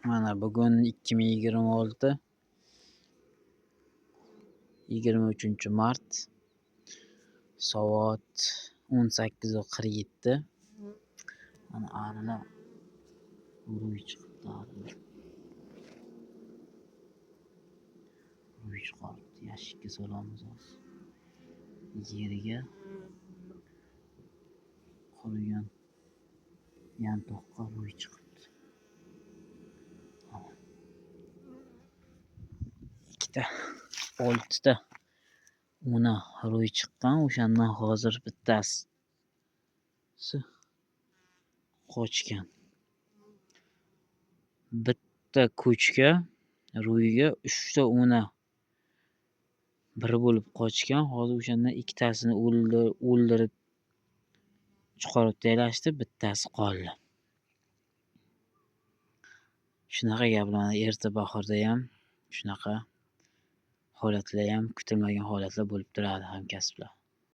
Mana bugun 2026 23-mart, soat 18:47. Mana arilar ruy chiqibdi, arilar. Ruy chiqaribdi. Yashikka solamiz hozir. Yeriga qurigan yantoqqa ruy chiqibdi. Mana. Ikkita, oltita una ruy chiqqan. O'shandan hozir bittasi qochgan. Bitta ko'chka ro'yiga uchta una bir bo'lib qochgan. Hozir o'shandan ikkitasini o'ldirib chiqarib tashlashdi, bittasi qoldi. Shunaqa gaplar, erta bahordayam shunaqa holatlayam, kutilmagan holatlar bo'lib turadi, hamkasblar.